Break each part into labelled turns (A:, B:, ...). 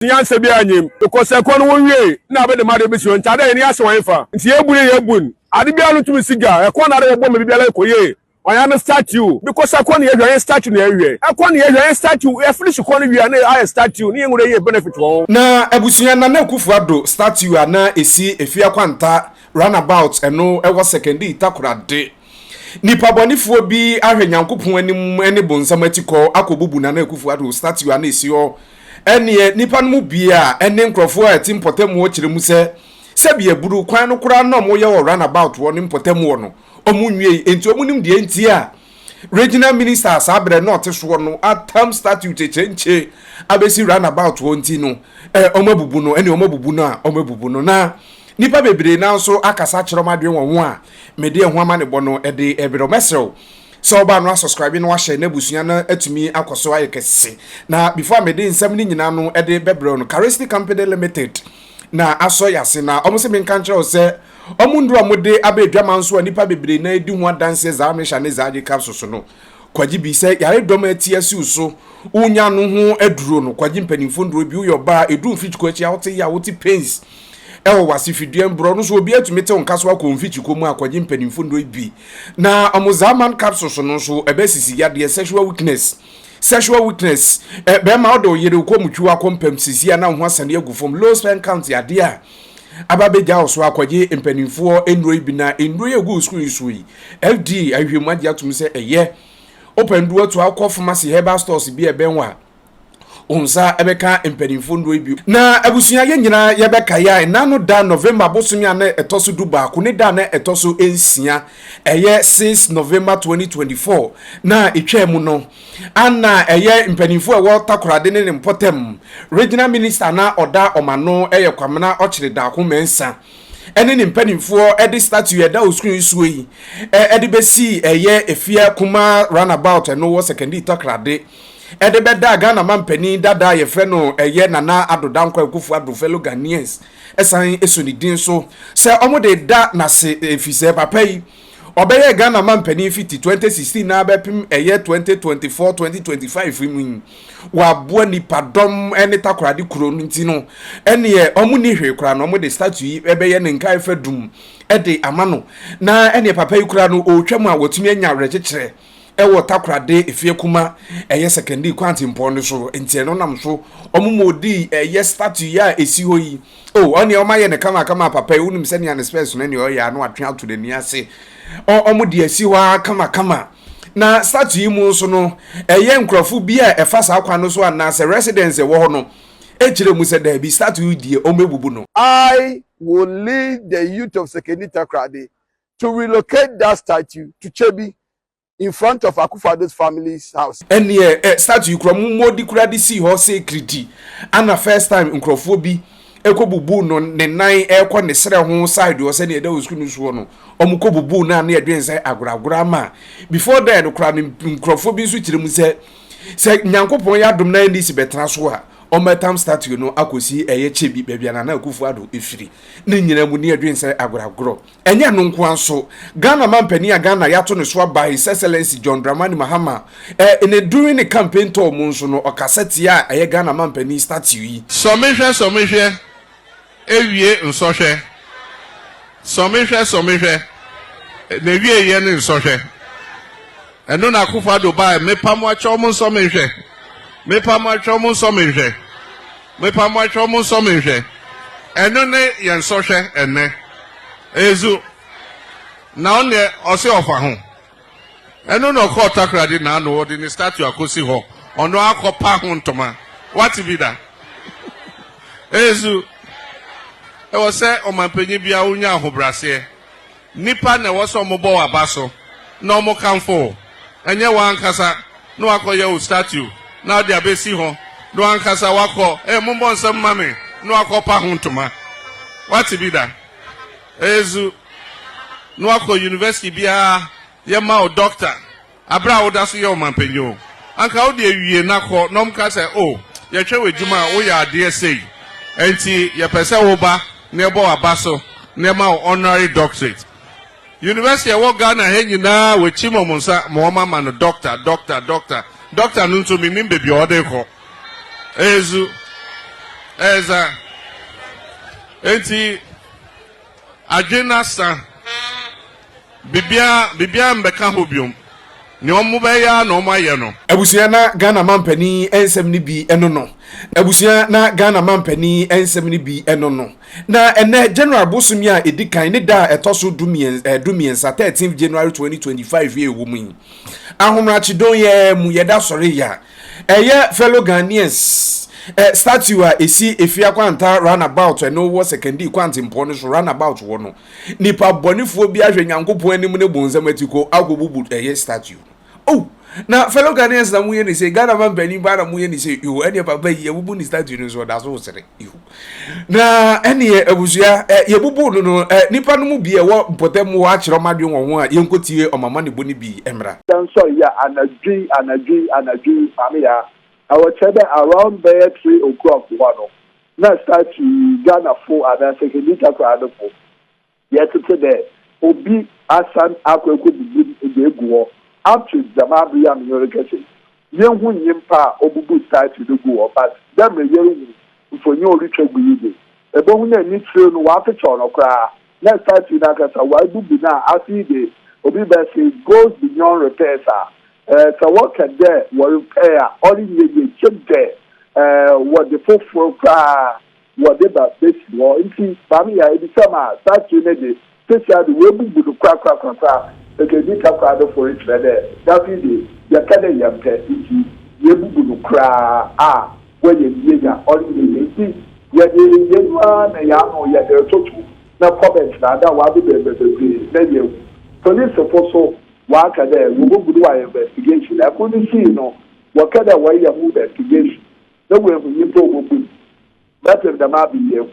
A: Nyansa biara nnyim because ɛkɔ no wonwiei na abɛde ma ade besi hɔ ntsi adɛ hɛn ase hɔn fa ntsi yebu no yebu n ade biara no tum si ga ɛkɔ na ade wɔbɔ ma biribiara kɔ yie ɔyɛ no statue because ɛkɔ na yɛhwɛ ɔyɛ statue na yɛhwɛ ɛkɔ na yɛhwɛ ɔyɛ statue yɛ finish kɔ no wie a na ayɛ statue ne yɛn wura yɛ benefit wɔ ho.
B: Na abusua Nana Akufo Addo statue a na esi Efie Akwanta runabout ɛno ɛwɔ Sekondi Takoradi. Nipa bɔnefoɔ bi ahwɛ Nyankopɔn anim ne bonsam atikɔ akɔbubu Nana Akufo Addo statue a na esi hɔ. Ɛnneɛ nnipa no mu bi a ɛne nkurɔfoɔ a ɛte mpɔtam hɔ kyerɛ mu sɛ, sɛbi aburu kwan no koraa na wɔyɛ wɔ runabout hɔ ne mpɔtam hɔ no, wɔnwiei, enti wɔnnim deɛ nti a Regional Minister a saa berɛ na ɔte soɔ no atam statue kyenkyenkye abɛsi runabout hɔ nti no, eh, wɔabubu no, ɛnneɛ wɔabubu no a, wɔabubu no. Na nnipa bebree no ara nso akasa akyerɛ wɔn adwene wɔ ho a mede ɛho amanebɔ no de rebrɛ wo. Mɛsrɛ wo Sɛ ɔba no asubscribe na wahyɛ n'abusua no atumi akɔ so ayɛ kɛse. Na before a mede nsɛm no nyinaa no de bɛbrɛ no, Charistic Company Limited na asɔ yase na wɔn se menka nkyerɛ wo sɛ wɔn nnuro a wɔde aba adwaman so a nnipa bebree na edi ho adanseɛ Zaa-Mesha ne Zaa-Gye capsules no kwagye bi sɛ yare dɔm ati asiw so wonya no ho aduro no kwagye mpanimfoɔ nnuro bi woyɛ ɔbaa ɛduru mfikyikɔ akyi a wote yɛ a wote pains ɛwɔ wase fidua mborɔ no so obi atumi te wo nka so akɔ mfikyikɔ mu akɔgye mpanimfoɔ nnuro bi Na ɔmo Zaman capsules no nso ɛbɛ sisi yadeɛ sexual weakness sexual weakness ɛ bɛrima ɔde ɔyere okɔ mu twiw akɔ mpam sisi a na ho asane agu fam low sperm count yadeɛ a aba bɛgya wo so akɔgye mpanimfoɔ nnuro yi bi na nnuro yi egu sukuu yi so yi FDA ahwehwɛ mu agye atum sɛ ɛyɛ wopɛ nnuro atu akɔ pharmacy herbal stores bi a ɛbɛn wa Wo nsa bɛka mpanimfoɔ nnuro yi bi. Na abusua yɛn nyinaa yɛbɛkae a ɛna no da November bosome a na ɛtɔ so 11 ne da a na ɛtɔ so nsia ɛyɛ 6 November 2024 na ɛtwaa mu no ana ɛyɛ mpanimfoɔ a ɛwɔ Takoradi ne ne mpɔtam Regional Minister na ɔda ɔmano ɛyɛ Kwamena Ɔkyere Daako Mensah ɛne ne mpanimfoɔ ɛde statue ɛda osukuu yi soɔ yi ɛde bɛsii ɛyɛ efie kumaa runabout ɛno wɔ Sekandi Takoradi ɛde bɛdaa Ghana manpanin dada a yɛfrɛ no ɛyɛ Nana Addo Dankwa Akufo Addo fellow Ghanaians ɛsan ɛsɔ ne din so sɛ ɔmo de da nase efisɛ papa yi ɔbɛyɛɛ Ghana manpanin fiti 2016 na abɛpem ɛyɛ 2024 2025 mu yi waboa nipa dɔm ɛne Takoradi kuro no nti no ɛneɛ ɔmo ni hwee koraa no ɔmo de statue yi ɛbɛyɛ ne nkae fɛ dum ɛde ama no na ɛneɛ papa yi koraa no ɔretwa mu a watumi anya awerɛkyekyerɛ ɛwɔ Takorade efie kuma ɛyɛ Sekandi kwantempɔn no so nti ɛno nam so ɔmo ma odi ɛyɛ statue yi a esi hɔ yi o ɔne ɔmo ayɛ no kama kama papa yi wonim sɛnea ne spɛs no nea ɔyɛ ano atwe ato n'ani ase ɔmo de asi hɔ ara kama kama na statue yi mu nso no ɛyɛ nkurɔfo bi a ɛfa saa kwan no so anaasɛ residence ɛwɔ hɔ no ɛkyerɛ mu sɛ daabi statue yi deɛ ɔmo ebubu no.
C: I will lead the youth of Sekondi Takoradi to relocate that statue to Kyebi in front of Akufo-Addo's family's house.
B: Ɛneɛ ɛ statue yi kura mu modi kura de sii hɔ sɛ kiriti ana first time nkurɔfoɔ bi ɛkɔ bubuu no ne nan ɛkɔ ne serɛ ho side hɔ sɛdeɛ ɛda wɔ sukuu no soɔ no wɔn kɔ bubuu no a ne yɛdwen sɛ agoragora ama before then no kora no nkurɔfoɔ bi nso kyerɛ mu sɛ sɛ Nyankopɔn yɛ adom na NDC bɛtena so a wɔbɛtam statue no akɔsi ɛyɛ kyɛ bi baabi a Nana Akufo-Addo ɛfiri ne nyinaa mu ne yɛdwen sɛ agoragorɔ. Ɛnyɛ ɛno nko ara nso, Ghana manpanin a Ghana yɛato ne so aba His Excellency John Dramani Mahama, eh, ne during ne campaign tour mu nso no, ɔkasa tiaa ɛyɛ Ghana manpanin statue yi.
D: Sɔmehwɛ sɔmehwɛ ewie nsɔhwɛ Sɔmehwɛ sɔmehwɛ n'awieɛ ne nsɔhwɛ Ɛno na Akufo Addo baeɛ Mepa mo akyɛw mo nsɔ me nhwɛ Mepa mo akyɛw mo nsɔ me nhwɛ Mepa mo akyɛw mo nsɔ me nhwɛ Ɛno ne yɛn sɔhwɛ ɛnnɛ Ezu na ɔno deɛ ɔse ɔfa ho Ɛno na ɔkɔɔ Takoradi na ano ɔde ne statue akɔsi hɔ Ɔno akɔ pa ho ntoma Wate bi da Ezu Ɛwɔ sɛ ɔmanpanyin biara wonya ahobraseɛ Nnipa na ɛwɔ sɛ wɔbɔ w'aba so na wɔkamfo wo, ɛnyɛ w'ankasa na woakɔyɛ wo statue na wode abɛsi hɔ na w'ankasa woakɔ, eh, mommɔ nsam mma me, na woakɔpa ho ntoma. Woate bi da? Ɛyɛ zu. Na woakɔ university biara, yɛma wo doctor. Bere a woda so yɛ ɔmanpanyin o, anka wo deɛ wie na kɔ na wɔnka sɛ, Oh, yɛhwɛ w'adwuma a, woyɛ adeɛ sei, enti yɛpɛ sɛ woba na yɛbɔ w'aba so na yɛma wo honorary doctorate. University a ɛwɔ Ghana ha nyinaa wɔakyim wɔn nsa ma wɔama no doctor, doctor, doctor. Doctor no nso mennim baabi a ɔde rekɔ. Ɛyɛ zu. Ɛza. Enti adwene no asa. Biribiara biribiara mbɛka hɔ biom. Nea wɔn bɛyɛ ara na wɔn ayɛ no.
B: Abusua na Ghana mampanin nsɛm no bi ɛno no. Abusua na Ghana mampanin nsɛm no bi ɛno no. Na ɛnɛ January bosome a ɛdi kan ne da a ɛtɔ so du mmiɛnsa 13th January 2025 yi a ɛwɔ mu yi. Ahomerakye yi ara mu yɛda sɔre yi a ɛyɛ fellow Ghanaians eh, statue a ɛsi Efia Kwanta runabout ɛno wɔ Sekandi kwantempɔn no so runabout hɔ no nipa bɔnefoɔ bi ahwɛ Nyankopɔn anim ne bonsam atiko akɔbubu ɛyɛ statue no. Oh, na fellow Ghanaians na moyɛ ne sei, Ghana man panin paa na moyɛ ne sei, yo, ɛneɛ papa yi yɛbubu ne statue no nso ɔda so sere, yo. Na ɛneɛ abusua, eh, yɛbubu no no, eh, nipa no mu bi ɛwɔ mpɔtam hɔ akyerɛ ɔmo adwene wɔ ho a yɛnkɔtie ɔmo amanebɔ no bi mmra.
C: Nsɔr yi a anadwo yi anadwo yi anadwo yi Maame Yaa, awɔkyerɛ dɛ around bɛyɛ 3 o'clock hɔ no na statue yi Ghanafo anaa Sekondi Takoradefo yɛtete dɛ obi asan akɔ ekobubu dze egu hɔ. Up to dɛm aber yi a menye wo rekasa yi, yennhu nyimpa a obubu statue no gu hɔ, but dɛ mbrɛ yeruhu mfonyin a orutwa gu yi dze, ebohu dɛ ne tsir no wɔapekyaw no koraa na statue no ankasa wɔabubu no a afei de obi bɛse it goes beyond repairs a sɛ wɔka dɛ wɔrepair a ɔrennyɛ yie gye dɛ wɔdze fofor koraa wɔde ba besi hɔ. Nti Maame Yaa, ebisa me a, statue no de sesia de woebubu no korakorakorakora. Sekondi Takoradefo rekyerɛ dɛ dafei de yɛpɛ dɛ yɛmmpɛ ntsi yebubu no koraa a wɔyɛ no yie a ɔrennyɛ yie ntsi yɛde hɛn na hɛn ano yɛde rototo na comment na ada wɔabebɛbɛ bebree na yeehu. Polisifo so wɔaka dɛ wobogu do wɔayɛ investigation. Ɛkor no sii no wɔka dɛ wɔreyɛ ho investigation na woehu nyimpa a obobu no. Bɛpem dɛm aber yi ehu.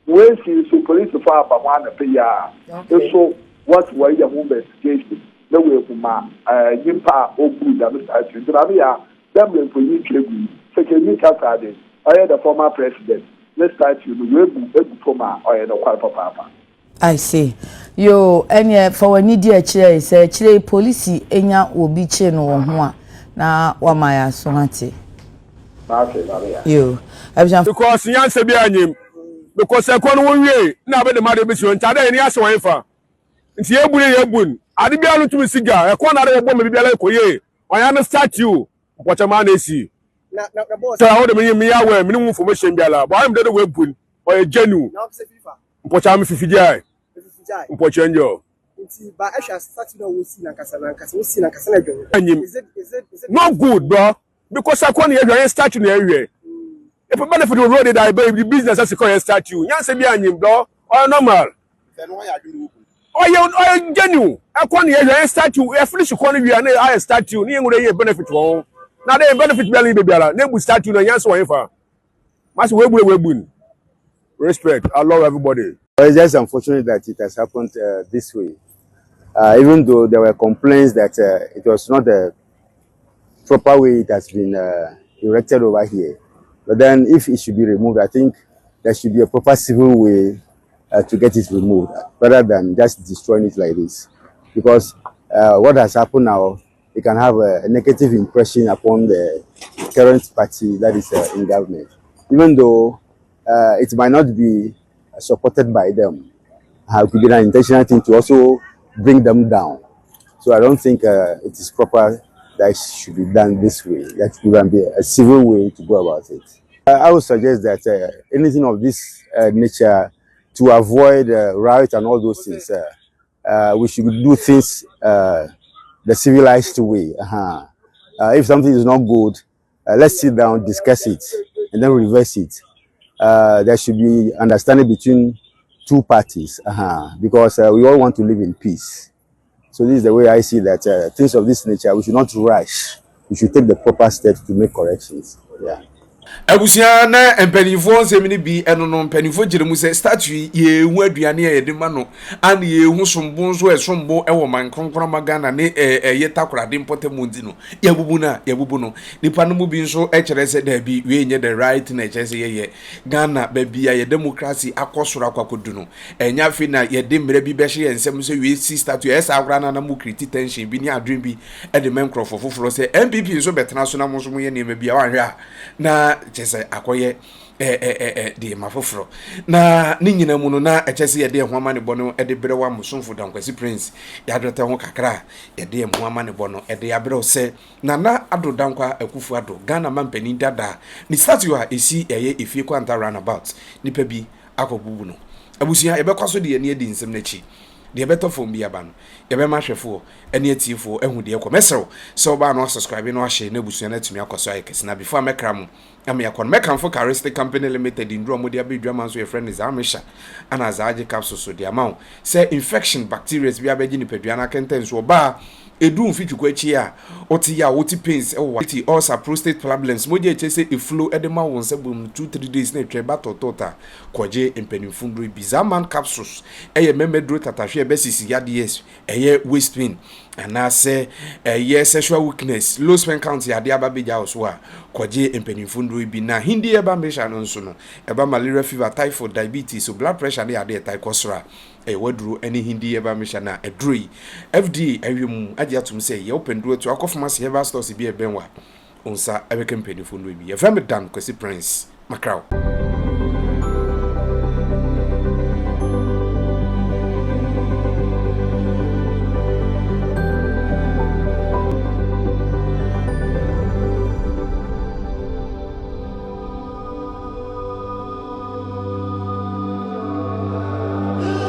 C: Woesi nso polisifo aba ho anɔpa yi ara nso wɔse wɔreyɛ ho investigation na woehu ma nyimpa a obuu dɛm statue. Ntsi Maame Yaa, dɛ mbrɛ mfonyin twa gu yi, Sekondi Takoradi, ɔyɛ the former president ne statue no woebu egu famu a ɔyɛ nokwar papaapa.
E: I see. Yoo, ɛneɛ fa w'ani di akyire yi sɛ akyire yi polisi nya obi kye no wɔ ho a na wama yɛ aso ate.
C: Maate, Maame Yaa.
E: Yoo. Abusuafo.
A: Because nyansa biara nnyim. Because ɛkɔ no wonwiei na abɛde ma ade besi hɔ nti ade a yɛn ani ase wɔn fa. Nti yɛbu no yɛbu no. Ade biara no tumi si ga. Ɛkɔ na ade wɔbɔ ma biribiara kɔ yie. Ɔyɛ no statue. Mpɔkyɛmaa na esi. Sɛ ɔwɔ de me me yɛ aware me ne ho information biara. But ɔyɛ me dɛ dɛ wɔabu no. Ɔyɛ genuine. Mpɔkyɛmaa me fifi gyae. Mpɔkyɛ njɔ. Anyim. Not good bro. Because akɔ na yɛhwɛ ɔyɛ statue na yɛhwɛ. If benefit wɔ road da ebe business asi kɔ yɛ statue. Nyansa bi anyim bro. Ɔyɛ normal. Ɔyɛ genuine. Ɛkɔ na yɛhwɛ ɔyɛ statue. Yɛ finish kɔ no wie a na ayɛ statue. Ne yɛn nwura yɛ benefit wɔ ho. Na de benefit biara ne biara na ebu statue na nyansa wɔ hefa. Masi webu webu. Respect. I love everybody.
F: Well, it's just unfortunate that it has happened this way. Even though there were complaints that it was not the proper way it has been erected over here. But then if it should be removed, I think there should be a proper civil way to get it removed rather than just destroying it like this. Because what has happened now, it can have a negative impression upon the current party that is in government. Even though it might not be supported by them. It could be an intentional thing to also bring them down. So I don't think it is proper that it should be done this way. That could be a civil way to go about it. I would suggest that anything of this nature, to avoid riot and all those things, we should do things the civilized way. If something is not good, let's sit down, discuss it, and then reverse it. There should be understanding between two parties because we all want to live in peace. So this is the way I see that things of this nature, we should not rush. We should take the proper steps to make corrections. Yeah.
B: Abusua na mpanimfoɔ nsɛm no bi ɛno no mpanimfoɔ kyerɛ mu sɛ statue yɛhu aduane a yɛde ma no ana yɛhu sombo nso ɛsombo ɛwɔ man kronkron ma Ghana ne ɛyɛ Takorade mpɔtam nti no yɛbubu no a yɛbubu no. Nipa no mu bi nso kyerɛ sɛ daabi, wei nyɛ the right na ɛkyerɛ sɛ yɛyɛ Ghana baabi a yɛ democracy akɔ soro akɔ akɔdu no, ɛnyɛ afei na yɛde mmerɛ bi bɛhyɛ yɛn nsɛm sɛ wei si statue. Ɛyɛ saa koraa na na mo create tension bi ne adwene bi de ma nkurɔfoɔ foforɔ sɛ NPP nso bɛtena so na mo nso moyɛ nneɛma bi a wanhwɛ a na kyerɛ sɛ akɔyɛ. Ɛɛ de ma foforɔ na ne nyina mu no na ɛkyɛ sɛ yɛde ɛho amanebɔ no de brɛ wo amosomfo Dankwasi Prince yɛadwɛtɛ ho kakra a yɛde ɛho amanebɔ no de abrɛ wo sɛ Nana Addo Dankwa Akufo Addo Ghana mampanin dada ne statue a ɛsi ɛyɛ efie Kwanta roundabout nipa bi akɔbubu no. Abusua yɛbɛkɔ so de yɛn ani adi nsɛm no akyi deɛ ɛbɛtɔ fam bi aba no yɛbɛma ahwɛfoɔ ne atiefoɔ ahu deɛ ɛkɔ. Mɛsrɛ wo sɛ wobaa no asubscribe na wahyɛ na abusua no atumi akɔ so ayɛ kɛse na before a mɛkra mo Na me akɔ no, mɛkamfo Charistic Company Limited nnuru a wɔde aba adwaman so yɛfrɛ no Zarmisha ana Zarge capsules so de ama wo. Sɛ infection, bacterias bi abɛgye nipadua no akɛntɛn so, ɔba a, ɛdu mfitwikɔ akyi a, wote yaw, wote pains wɔ w'ati, ulcer, prostate problems, mogya a ɛkyɛ sɛ ɛflow de ma wo nsa bom no two, 3 days na ɛtwa ɛba tɔɔtɔɔt a, kɔgye mpanimfo nnuro yi bi. Zarman capsules yɛ mmarima aduro tatahwe a ɛbɛsisi yadeɛ ɛyɛ waist pain anaasɛ ɛyɛ sexual weakness, low sperm count yɛ adeɛ aba bɛgya wo so a, kɔgye mpanimfo nnuro bi. Na Hindi ɛba mbɛhyɛ no nso no, ɛba malaria, fever, typhoid, diabetes, so blood pressure ne adeɛ ɛtae kɔ soro a, ɛyɛ waduro ne Hindi ɛba mbɛhyɛ no a ɛduro yi FDA ahwɛ mu agye atom sɛ yɛ wopɛ nduro atu akɔ pharmacy, herbal stores bi a ɛbɛn wa wo nsa ɛbɛka mpanimfo nnuro bi. Yɛfrɛ me Dan Kwasi Prince Makraw.